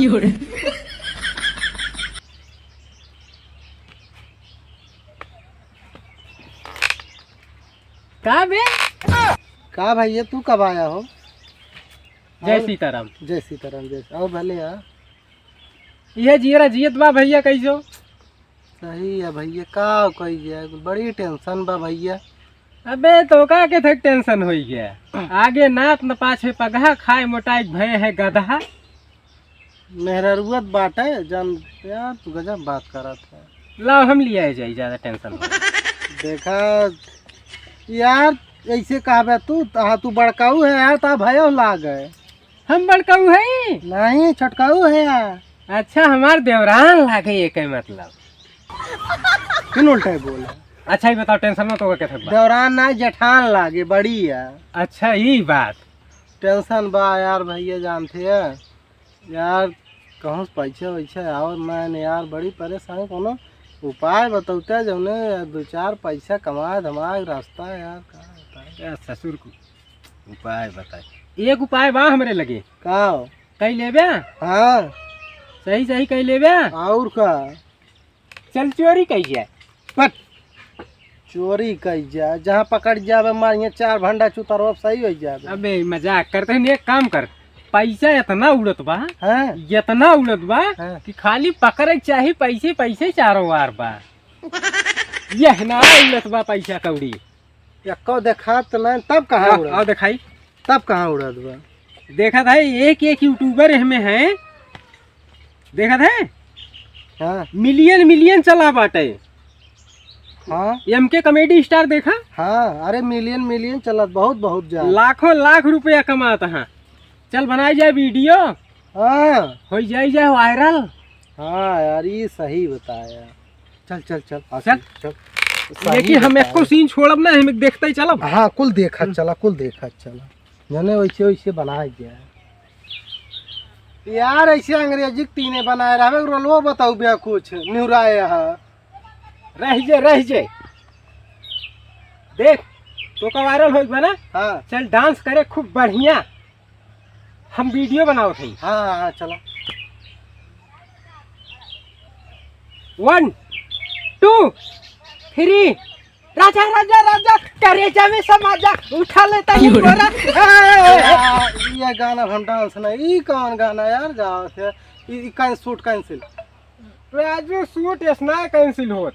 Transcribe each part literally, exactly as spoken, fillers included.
का बे? का भैया, तू कब आया हो? जय और सीताराम। जय सीताराम, जय, और भले आ। यह जियरा जियत बा भैया, कैसो? सही है भैया, का कही जाए, बड़ी tension बा भैया। अबे, तो का के थक tension होई गया? आगे नात न पाछे पगहा, खाए मोटाई भय है गदहा। मेहररुआ त बाटे, जान यार, तू गजब बात करत है। लाओ, हम लिया जाई, ज्यादा tension हो। देखा यार, ऐसे कहबे तू, तहा तू बड़काऊ है यार, ता भयो लागे। हम बड़काऊ है? नहीं, छोटकाऊ है यार। अच्छा, हमार देवरान लागे, ये के मतलब। फिर उल्टा ही बोला। अच्छा, ये बताओ, tension में तो के थक बा? देवरान ना, जेठान लागे, बड़ी है। अच्छा, ई बात। Tension बा यार भैया, जानते हैं यार, कहूँ से पैसा वैसा आवत ना है यार, बड़ी परेशानी। कोनो उपाय बतौते जौने यार, दो चार पैसा कमाए धमाए के रास्ता यार, का बताए? यार ससुर को उपाय बताए, एक उपाय बा हमरे लगे। का हो? कई लेबे? हाँ। सही सही कई लेबे? और का? चल चोरी कई जाए। पट। चोरी कई जाए, जहाँ पकड़ जाबे मारिए चार भंडा चुतरवा सही हो जाबे। अबे मजाक करते हैं, एक काम कर, पैसा इतना उड़त बा, हाँ। इतना उड़त बा हाँ। कि खाली पकड़े के चाही, पैसे पैसे चारों ओर बा। यह ना उड़त बा पैसा कौड़ी। यक्को देखात नहीं, तब कहाँ आओ, उड़त? आओ देखाई। तब कहाँ उड़त बा? देखत है, एक एक YouTuber एहमे है, देखत है? हाँ। Million million चला बाटे। हाँ। M K comedy star देखा? हाँ, अरे million million चलत, बहुत बहुत ज्यादा। लाखों लाख रुपया कमात हाँ। चल बनाई जाए video। हाँ। हो जाई जाए viral। हाँ यार, ये सही बताया। चल चल चल, आ चल। चल, चल। लेकिन सही हम बताया। एको scene छोड़ब ना, हम देखते ही चलब। हाँ, कुल देखत हम्म। चला, कुल देखत चला। जने वैसे वैसे बनाए गया है। यार, ऐसे अंग्रेजी के तीने बनाए रहबे, रोलवो बताऊ बे कुछ, निहुराए यहाँ। रह जे, रह जे। देख, तो का viral होई बा ना? हाँ। चल dance करे खूब बढ़िया। हम video बनावत हई। हाँ, हाँ, हाँ, चला। One, two, three। राजा, राजा, राजा, करेजा में समा जा, उठा लेता ही बोरा। यार, ये गाना हम dance नहीं, ई कौन गाना यार गावत है? ई, ई कहीं shoot cancel। राजू shoot ऐसना cancel होत।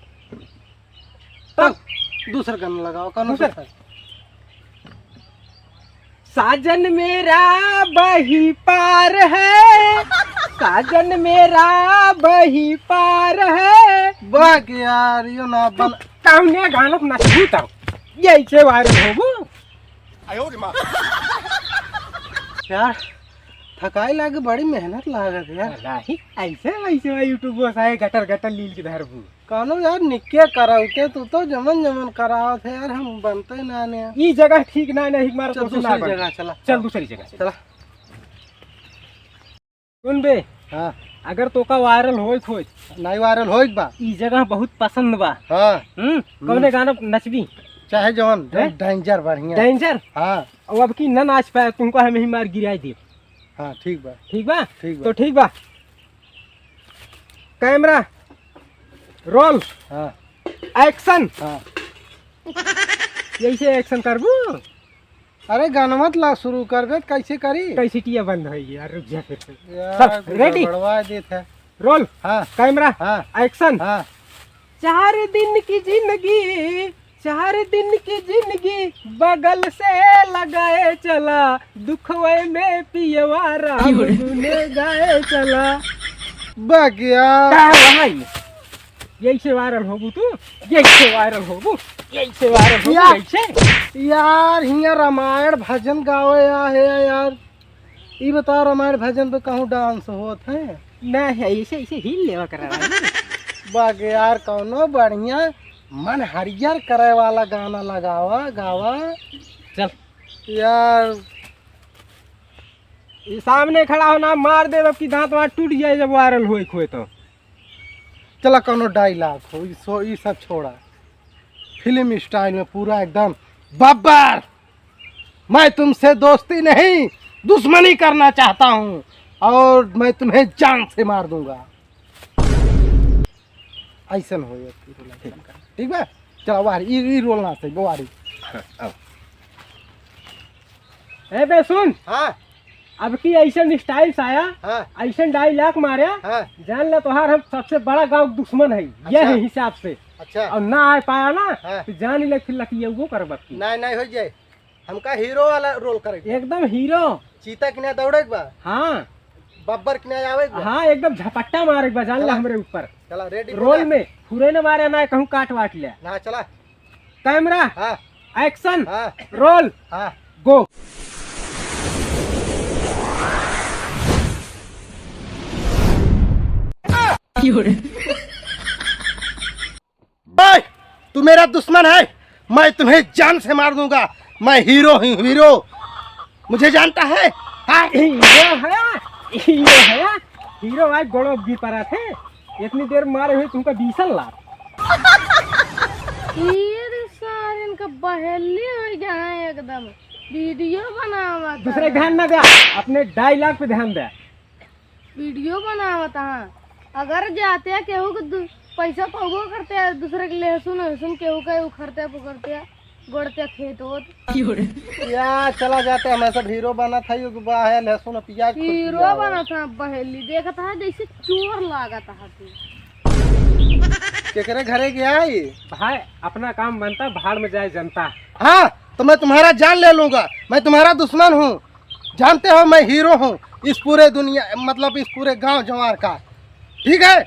तब दूसर गाना लगाओ, कौनो दूसर? दूसर। साजन मेरा वही पार है, साजन मेरा वही पार है। बक यार, यो ना तू बन- कौने गाना नचबू तब? यही से viral होबू। यार, थकाई लागे, बड़ी मेहनत लागत यार। नहीं, ऐसे वैसे YouTube से गटर गटर लील के धरबू। कहनो यार, निक्के करावते, तू तो जमन जमन करावत है यार, हम बनते ना ने। ई जगह ठीक ना, नहीं, हमारा चल, तो सुना दूसरी बन। जगह चला। चल, दूसरी जगह चल। चला। सुन बे, हाँ। अगर तोका viral होई खोज, नहीं viral होई बा। ई जगह बहुत पसंद बा। हाँ। हम्म, हम्म। कौने गाना नचबी? चाहे जौन, जौन हैं? Danger बढ़िया। Danger? हाँ। अब, अब की ना नाच पाए, तुमको हम ही मार गिराई दे। हाँ, ठीक बा। ठीक बा? ठीक बा। तो ठीक बा। Camera, roll, हाँ। Action। हाँ। यही से action करबू? अरे, गाना मत ला, शुरू करबे, कैसे करी? कैसेटिया बंद होई यार, रुक जा फिर से। यार, सब ready? गड़बड़ा देत है। Roll, हाँ। Camera, हाँ। Action। हाँ। चार दिन की जिंदगी, चार दिन की जिंदगी बगल से लगाए चला, दुखवे में पियवा राम गुन गाए चला। बगिया। का भाई? यही से viral होबू तू, यही से viral होबू, यही से viral होबू, या-, यही से। यार, हियाँ रामायण भजन गावे आ है यार। ई बताओ, रामायण भजन पे कहूँ dance होत है? ना है, ऐसे, ऐसे हिल लेवा करा रहा है। बाकी यार, कौनो बढ़िया मन हरियर करे वाला गाना लगावा, गावा। चल। यार। ई सामने खड़ा हो ना, मार दे, जबकि दांत वांत टूट जाए, जब viral होए खोए तो। चला, कौनो dialogue हो, ई सो-, ई सब छोड़ा। Film style में पूरा एकदम बब्बर। मैं तुमसे दोस्ती नहीं, दुश्मनी करना चाहता हूँ। और मैं तुम्हें जान से मार दूंगा। ऐसन हो ये रोल, ऐसन का। ठीक बा? चला, वाह रे, ई, ई रोल ना सही, वाह रे। हाँ, आओ। ए बे, सुन। हाँ। अब की ऐसन स्टाइल से आया, हाँ। ऐसन डायलॉग मारा, हाँ। जान ले तोहार हम सबसे बड़ा गाँव दुश्मन है, अच्छा। यह हिसाब से। अच्छा। और ना आ पाया ना, हाँ। तो जान ले फिर लकी ये वो करबा की। नहीं, नहीं, हो जाए। हमका हीरो वाला रोल करे के बा। एकदम हीरो। चीता की ना दौड़े के बा। हाँ। बब्बर की ना आवे के बा। हाँ, एकदम झपट्टा मारे के बा, जान ले चला। हमरे ऊपर। चला, रेडी रोल बोला। में फुरे न मारे ना, कहूँ काट वाट ले। ना, चला। कैमरा, हाँ। एक्शन, हाँ। रोल, हाँ। गो। ओए, तू मेरा दुश्मन है, मैं तुम्हें जान से मार दूंगा। मैं हीरो हूँ, हीरो। मुझे जानता है? हाँ? हीरो है, हीरो है, हीरो भाई गोड़ो भी परा थे। इतनी देर मारे हुए तुमका बीसन लात। ये रे सारे इनका बहेली हो गया है एकदम। वीडियो बनावत दूसरे है। ध्यान ना दे, अपने डायलॉग पे ध्यान दे। वीडियो बनावत हाँ। अगर जाते केहू के दु-, पैसा पाबो करते, दूसरे के लहसुन वहसुन केहू के उखड़ते पुखड़ते, गोड़ते खेत होत। या चला जाते, हम सब हीरो बनत है, युग बा है, लहसुन और प्याज खुद हीरो पियाओ। बनत हाँ, बहेली देखत हाँ, जैसे चोर लागत हाँ तू। केकरे घरे गया है? भाई, अपना काम बनता, भाड़ में जाए जनता। हाँ, तो मैं तुम्हारा जान ले लूंगा, मैं तुम्हारा दुश्मन हूँ। जानते हो, मैं हीरो हूँ इस पूरे दुनिया, मतलब इस पूरे गांव जवार का। ठीक है?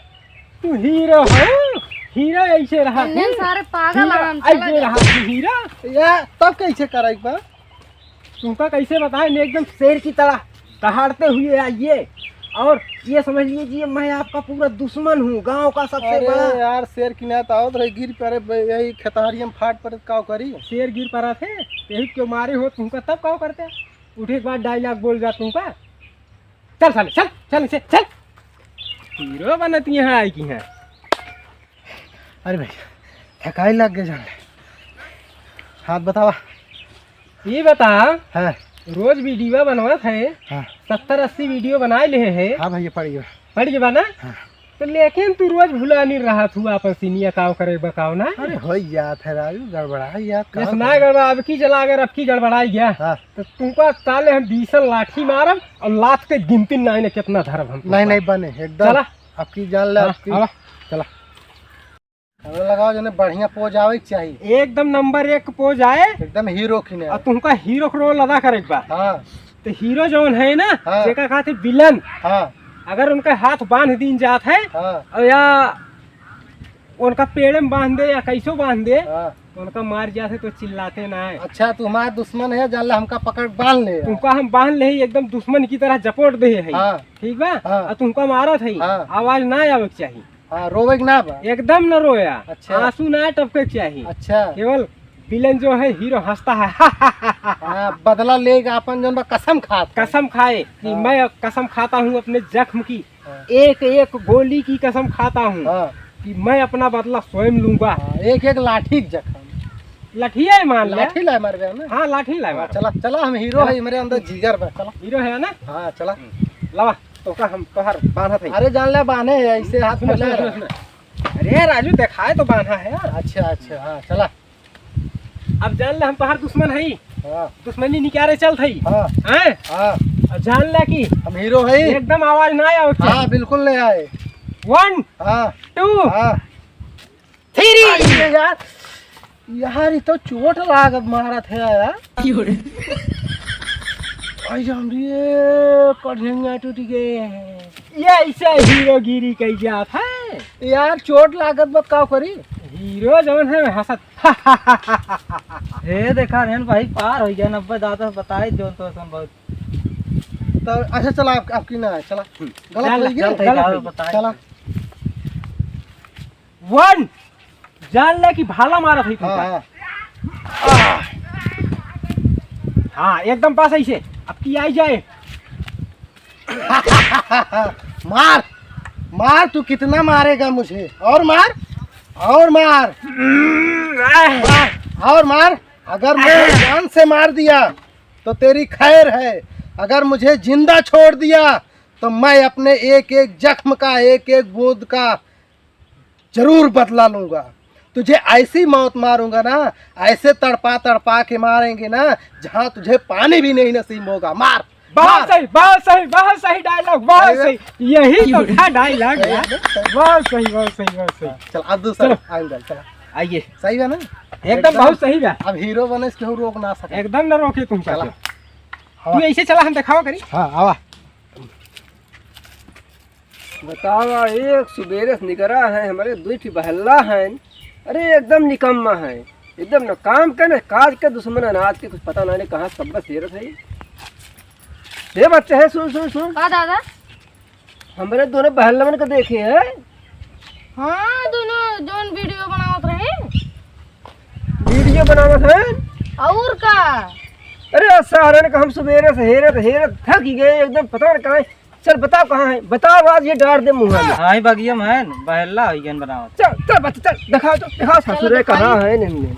तू हीरो हो? हीरो ऐसे रहा इंडियन तू? सारे पागल हीरो हैं, हम चला ऐसे जा। रहा तू हीरो? या तब कैसे कराई बा? तुमका कैसे बताएं, एकदम शेर की तरह दहाड़ते हुए आइए और ये समझ लीजिए, मैं आपका पूरा दुश्मन हूँ, गांव का सबसे अरे बड़ा। यार, शेर की ना तो आवत रही, गिर पड़े, ब-, यही खेतहरिया में फाट पड़े, का करी? शेर गिर पड़ा थे, यही क्यों मारे हो तुमका, तब का करते? उठे के बाद डायलॉग बोल जा तुमका। चल साले, चल, चल इसे, चल। हीरो बनत यहाँ आई की हैं। अरे भाई, थकाई लग गए जान। हाथ बतावा। ये बता, हाँ। रोज वीडियो बनवत है, हाँ। सत्तर अस्सी वीडियो बनाए ले है। हाँ भैया, पड़ गया। पड़ गया ना? हाँ। तो लेकिन तू रोज भुला नहीं रहा तू आपन सीनिया काव करे बकाव ना। अरे हो जात है राजू, गड़बड़ा है यार, ये काम सुना करे। गड़बड़ा, अब की चला, अगर अब की गड़बड़ाई गया, हाँ। तो तुमको साले हम बीसन लाठी मारब और लात के गिनती नहीं ने कितना धरब हम तुमको। नहीं, नहीं बने, एकदम। चला। अब की जान ले, हाँ, अब की। आवा, चला। हमरा लगाओ जने बढ़िया पोज आवे के चाही। एकदम नंबर एक पोज आए। एकदम हीरो की ने। और तुमका हीरो के रोल अदा करे के बा। हाँ। तो हीरो जौन है ना, हाँ। जेका खातिर विलन। हाँ। अगर उनका हाथ बांध दीन जात है, हाँ। और या उनका पेड़े में बांध दे या कैसो बांध दे, हाँ। तो उनका मार जात है तो चिल्लाते ना है। अच्छा, तू हमार दुश्मन है, जान ले हमका पकड़ बांध ले। तुमका हम बांध ले ही, एकदम दुश्मन की तरह जपोट दे है। हाँ। ठीक बा? हाँ। और तुमका मारत है, हाँ। आवाज ना आवे के चाही। हाँ, रोवे के ना बा। एकदम न रोया। अच्छा। आंसू ना टपके के चाही। अच्छा। केवल विलेन जो है, हीरो हंसता है। हाँ, बदला लेगा अपन जौन बा, कसम खात है। कसम खाए कि हाँ। मैं कसम खाता हूँ अपने जख्म की, हाँ। एक एक गोली की कसम खाता हूँ हाँ। कि मैं अपना बदला स्वयं लूंगा। हाँ, एक एक लाठी की जख्म। लठिया है मान ले। लाठी लाए मारबे ना। हाँ, लाठी लाए हाँ, मार। चला, चला, हम हीरो चला। है, मेरे अंदर जिगर बा, चला। हीरो है ना? हाँ, चला। हम्म। लावा, तोका हम तोहर बांधत है। अरे जान ले, बांधे है, ऐसे हाथ सुनो, फैला सुनो, रहा। सुनो, सुनो। अरे राजू, देखाए तो बांधा है यार। अच्छा, अच्छा, हाँ, चला। अब जान ले, हम तोहार दुश्मन हई। हाँ। दुश्मनी निकारे चलत हई। हाँ। हैं? हाँ। अब जान ले कि हम हीरो हई। एकदम आवाज ना आवे के हाँ, चाही। बिल्कुल नहीं आए। One, हाँ। Two, हाँ। Three। अरे यार, यार, ये तो चोट लागत मारत है यार। क्यों रे? आई जान रे, कढ़ेंगा टूट गए। ये ऐसे हीरोगिरी कई जात है। यार, चोट लागत बा, का करी? हीरो जौन है, हंसत। हे देखा रेन भाई, पार हो गया, नब्बे दादा बताई जो तो तुम बहुत। तो अच्छा, चला, आप, आपकी ना है, चला। हम्म। गलत चल, हो गया, चल, गलत चल, हो गया। बताई। चला। One, जान ले कि भाला मारत है तुमका। हाँ, हाँ। हाँ, एकदम पास ऐसे। अब की आई जाए। मार, मार, तू कितना मारेगा मुझे? और मार, और मार, मार, और मार। अगर मुझे जान से मार दिया तो तेरी खैर है, अगर मुझे जिंदा छोड़ दिया तो मैं अपने एक एक जख्म का, एक एक बूंद का जरूर बदला लूंगा। तुझे ऐसी मौत मारूंगा ना, ऐसे तड़पा तड़पा के मारेंगे ना, जहां तुझे पानी भी नहीं नसीब होगा। मार, बहुत मार। सही, बहुत सही, बहुत सही डायलॉग, बहुत सही। यही तो था डायलॉग यार। बहुत सही, बहुत सही, बहुत सही। चल, अब दूसरा चलो। एंगल, चला। आइए। सही बा ना? एकदम बहुत सही बा। अब हीरो बने से केहू रोक ना सके। एकदम ना रोके तुमका। चला। तू ऐसे चला, हम देखावा करी। हाँ, आवा। बतावा, एक सुबेरे से निकरा है, हमरे दुई ठी बहल्ला हैं। अरे, एकदम निकम्मा है, एकदम न काम के, न काज के, दुश्मन अनाज के, कुछ पता नहीं कहाँ से कब्बे से हेरत है। हे बच्चे, है, सुन, सुन, सुन। का दादा? हमरे दोनों बहल्लवन के देखे है। हाँ, दोनों जौन वीडियो बनावत रहे। वीडियो बनावत है? और का? अरे, सारन का हम सुबेरे से हेरत, हेरत थक गए, एकदम पता न कहाँ। चल, बताओ कहाँ है, बताओ, आज ये डार दे मुँह में। हाँ, ही बगिया में है न, बहल्ला होई गन बनावत। चल, चल बच्चा, चल, दिखाओ तो, दिखाओ चलो ससुरे दिखाई। कहाँ है इनमें।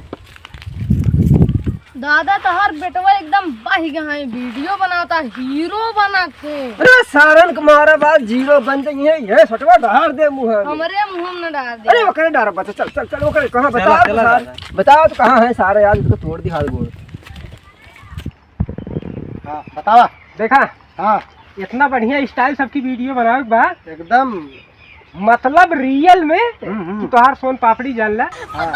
दादा, तोहार बेटवा एकदम बहि गया है, वीडियो बनाता, हीरो बना के। अरे, सारन के मारा बाद जीरो बन जाइए, ये सटवा डार दे मुँह में। हमरे मुँह में न डार दे। अरे, ओकरे डार बच्चा, चल, चल, चल, ओकरे कहाँ, चला, बताओ तो चला सार-, दादा। बताओ तो कहाँ है सारे, आज इसको तोड़ दी हाथ गोड़। हाँ, बतावा। देखा? हाँ। इतना बढ़िया style सबकी वीडियो बनावे के बा। एकदम। मतलब रियल में हम्म, हम्म। कि तोहार सोन पापड़ी जान ला। हाँ।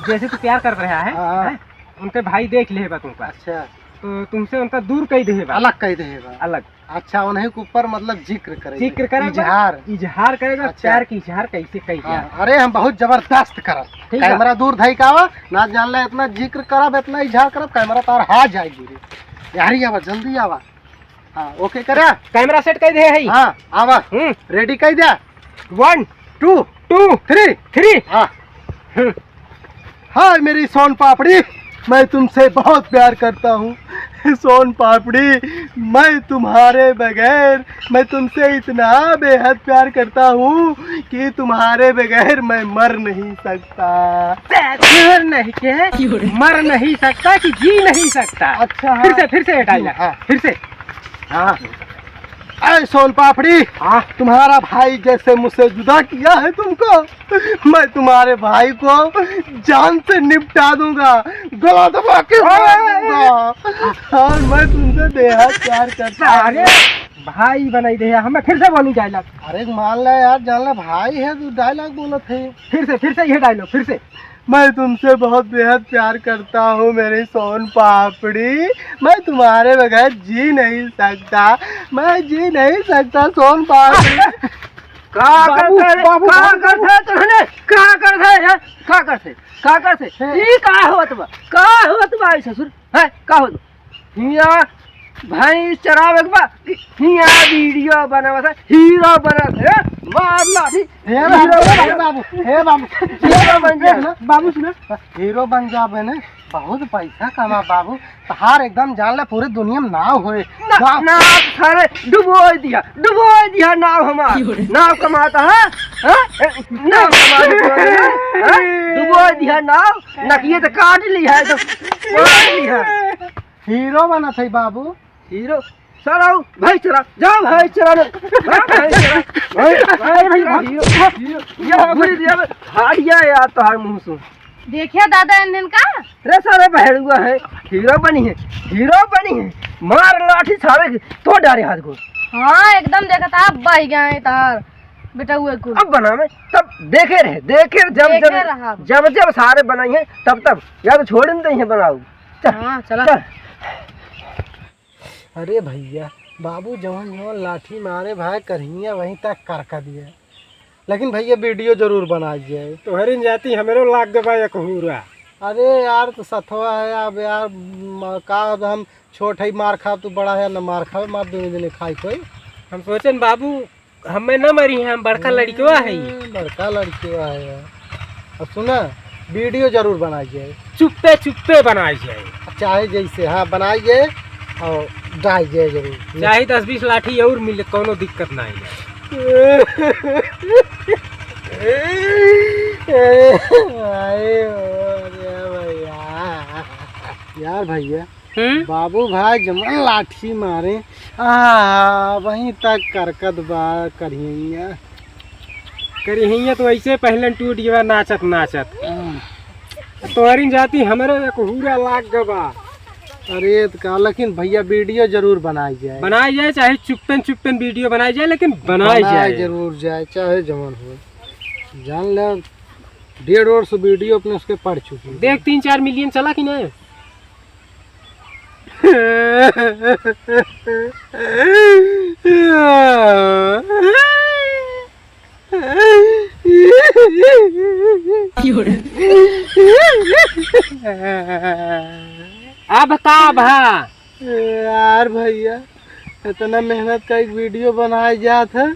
जैसे तू प्यार कर रहा है, हाँ, हाँ। हैं? उनके भाई देख ले बा तुमका। अच्छा। तो तुमसे उनका दूर कई देहे बा। अलग कई देहे बा। अलग। अच्छा, उन्हीं के ऊपर मतलब जिक्र करे। जिक्र करे बा। इजहार। इजहार करे बा, अच्छा। प्यार की इजहार कैसे कई हाँ, जाए। अरे हम बहुत जबरदस्त करब। ठीक बा। कैमरा दूर धई के आवा, ना जान ला इतना जिक्र करब, इतना इजहार करब, कैमरा तार हाथ जाएगी रे। यार आवा, जल्दी आवा। हाँ, ओके करा। कैमरा सेट कर दे है। हाँ, आवा। हम्म। रेडी कर दे। One, two, two, three. Three. हाँ। हम्म। हाय मेरी सोन पापड़ी, मैं तुमसे बहुत प्यार करता हूँ। सोन पापड़ी, मैं तुम्हारे बगैर, मैं तुमसे इतना बेहद प्यार करता हूँ कि तुम्हारे बगैर मैं मर नहीं सकता। मर नहीं के, मर नहीं सकता कि जी नहीं सकता। अच्छा, हाँ। फिर से, फिर से ये डायलॉग। हाँ। फिर से। हाँ। ऐ सोन पापड़ी, हाँ। तुम्हारा भाई जैसे मुझसे जुदा किया है तुमको, मैं तुम्हारे भाई को जान से निपटा दूंगा, गला दबा के मार दूंगा। और मैं तुमसे बेहद प्यार करता हूँ। अरे भाई बनाई दे, हमें फिर से बोली डायलॉग। अरे मान ले यार, जान ले भाई है, तू डायलॉग बोलत है। फिर से, फिर से ये डायलॉग, फिर से। मैं तुमसे बहुत बेहद प्यार करता हूँ मेरी सोन पापड़ी, मैं तुम्हारे बगैर जी नहीं सकता, मैं जी नहीं सकता सोन पापड़ी। का बाबू, करत है रे? बाबू, का बाबू, करत है तोहने? का करत है, हैं? का करत है? का करत है? हैं? ई का होत बा? का होत बा ई ससुर? हैं? का होत बा? हियाँ भैंस चरावे के बा, हियाँ वीडियो बनावत है, हीरो बनत है, मार लाठी, हे हीरो बाबू, हे बनत। बाबू, हे बाबू, हीरो बन जा। बाबू सुना, हीरो बन जाबे ने, बहुत पैसा कमा बाबू, तहार एकदम जान ले पूरे दुनिया में नाव होए। ना, गाँव ना, सारे डुबोए दिया, डुबोए दिया नाव हमार। क्यों रे? नाव कमाता है, हाँ? ए, नाव कमाता है, हाँ? डुबोए दिया नाव, नकिए तो काट ली है, तो काट ली है। हीरो बनत है बाबू। हीरो? सारा हो, भाई चला, जाओ भाई चला ना। हाँ, भाई चला, भाई, भाई चला, हीरो, हीरो, ये पूरी दुनिया में हारिया है यार तोहार मुँह से। देखिए दादा इंजन का। रे सारे बहरुआ है, हीरो बनी है, हीरो बनी है। मार लाठी सारे के, तोड़ डारे हाथ गोड़। हाँ, एकदम देखत आप बहि गए हैं तार बेटा हुए कुल। अब बना में, तब देखे रहे, देखे जब, देखे जब, रहा। जब, जब सारे बनाई हैं, तब, तब, या तो छोड़ नहीं है बनाऊ। चल, हाँ, चला। चल। अरे भैया, बाबू जवन जवन लाठी मारे भाई करहिया वहीं तक करका दिए। लेकिन भैया वीडियो जरूर बनाइए। तोहरी न जाती हमरो लाग गबा एक हुरा। अरे यार, तो सथवा है अब यार, म-, का अब हम छोट है मार खाब, तू बड़ा है न मार खाबे, मार दोनों जने खाई कोई। हम सोचन बाबू, हमें न मरी है, हम बड़का लड़कवा है। हम्म, बड़का लड़कवा है। अब सुना, वीडियो जरूर बनाई जाए। चुप्पे चुप्पे बनाई जाए। चाहे जैसे, हाँ, बनाई जाए और डाई जाए जरूर। चाहे दस बीस लाठी और मिले, कोनो दिक्कत नहीं है। आए हो रे भैया। यार भैया, हम्म? बाबू भाई जमन लाठी मारे, आ, वहीं तक करकत बा करिहैया। करिहैया तो ऐसे पहले टूट गया नाचत नाचत। हम्म। तोहरी जाति हमरे एक हुरा लाग गबा। अरे तो का, लेकिन भैया वीडियो जरूर बनाई जाए। बनाई जाए, चाहे चुप्पन चुप्पन वीडियो बनाई जाए, लेकिन बनाई बनाई जाए। जरूर जाए, चाहे जमन हो। जान ले, डेढ़ वर्ष वीडियो अपने उसके पड़ चुकी है। देख, तीन चार मिलियन चला कि नहीं? अब का भा? यार भैया, इतना मेहनत का एक वीडियो बनाए जात है,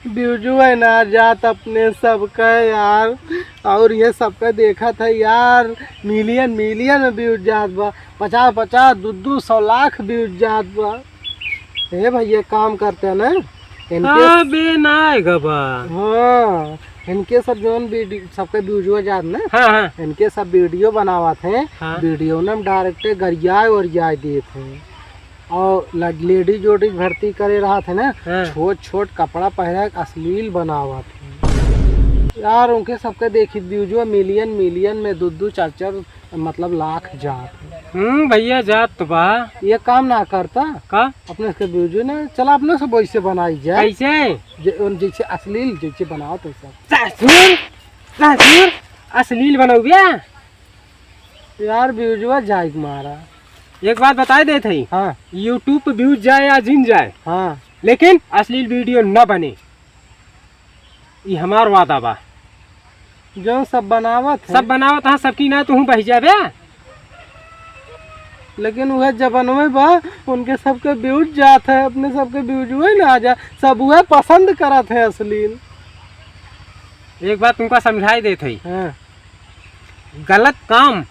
व्यूजो है ना जात अपने सबका यार, और ये सबका देखत है यार, मिलियन मिलियन में व्यूज जात बा, पचास पचास, दू दू सौ लाख व्यूज जात बा। ए भैया, काम करते हैं ना, इनके हाँ, बे ना आएगा बा। हाँ, इनके सब जौन वीडियो, सबके व्यूजो जात ना, हाँ, हाँ। इनके सब वीडियो बनावत हैं, हाँ। वीडियो में हम डायरेक्ट गरियाए ओरियाए देत हैं। और लड-, लेडीज वेडीज भर्ती करे रहत है ना, हाँ। छोट छोट कपड़ा पहने के अश्लील बनावत है। यार, उनके सबके देखी व्यूजो मिलियन मिलियन में दू दू चार चार, मतलब, लाख जात है। हम्म, भैया, जात तो बा। ये काम ना करता। का? अपने से व्यूजो ना, चला अपने से वैसे बनाई जाए। कैसे? जे-, उन जैसे अश्लील जैसे बनावत है सब। ससुर, ससुर, अश्लील बनौबे? यार, व्यूजवा जाए के मारा। एक बात बताए देत हई। हाँ। YouTube पे व्यूज जाए या जिन जाए, हाँ। लेकिन अश्लील वीडियो न बने, ई हमार वादा बा। जौन सब बनावत है। सब बनावत है, सबकी ना तू बह जाबे। लेकिन वह जबनवे बा, उनके सबके व्यूज जात है, अपने सबके व्यूज हुए ना आ जा, सब वह पसंद करत है अश्लील। एक बात तुमका समझाई देत हई। हाँ। गलत काम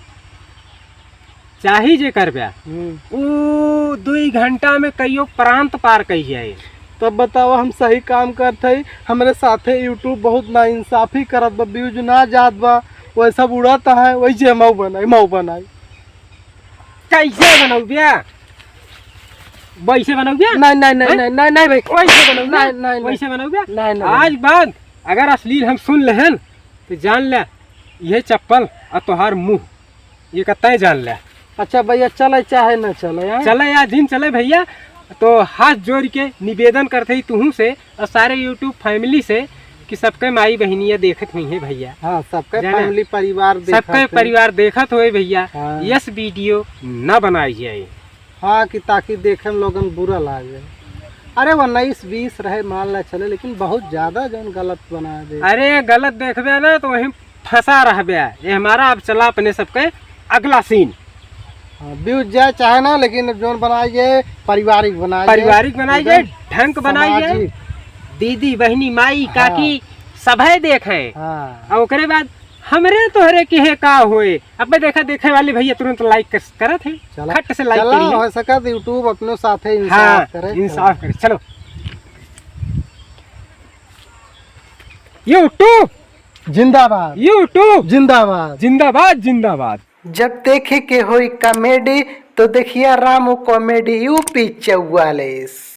चाही जे करब्या, हम्म। ऊ दुई घंटा में कईयो प्रांत पार कई जाए। तब बताओ, हम सही काम करत हई, हमरे साथे YouTube बहुत नाइंसाफी करत बा, व्यूज ना जात बा, वह सब उड़त है, वैसे मऊ बनाई, मऊ बनाई। कैसे बनौब्या? वैसे बनौब्या? नहीं, नहीं, नहीं, हैं? नहीं, नहीं, नहीं भाई। वैसे बनौब्या? नहीं, नहीं, नहीं। वैसे बनौब्या? नहीं, नहीं, आज नहीं। बाद अगर अश्लील हम सुन लेहन, तो जान ले, यह चप्पल और तोहार मुंह, ये कतई जान ले। अच्छा भैया, चले चाहे न चले, हाँ? चले या जिन चले भैया, तो हाथ जोड़ के निवेदन करत हई तुहूँ से और सारे YouTube family से कि सबके माई बहिनिया देखत हुई है भैया। हाँ, सबके जाना? Family परिवार देखत सबके है। परिवार देखत होए भैया, हाँ। यस वीडियो ना बनाई जाए। हाँ, कि ताकि देखे में लोगन बुरा लागे। अरे, वो उन्नीस बीस रहे, मान ला चले, लेकिन बहुत ज्यादा जौन गलत बना दे। अरे, गलत देखबे ना तो वहीं फंसा रहबे। ये हमारा अब चला अपने सबके अगला scene। हाँ, व्यूज जाए चाहे ना, लेकिन जौन बनाई जाए, पारिवारिक बनाई जाए। पारिवारिक बनाई जाए, एकदम ढंग बनाई जाए। सामाजिक। दीदी, बहिनी, माई, हाँ। काकी, सभे देखे। हाँ। और ओकरे बाद हमरे तोहरे किहे का होए। अब मैं देखा, देखे वाले भैया तुरंत like कर, करत है। चला, खट से like चला, करिए। हो सका तो YouTube अपने साथे इंसाफ हाँ, करे। इंसाफ करे। चलो। YouTube जिंदाबाद। YouTube जिंदाबाद। जिंदाबाद, जिंदाबाद। जब देखे के होई comedy, तो देखिया रामू Comedy U P चौवालीस।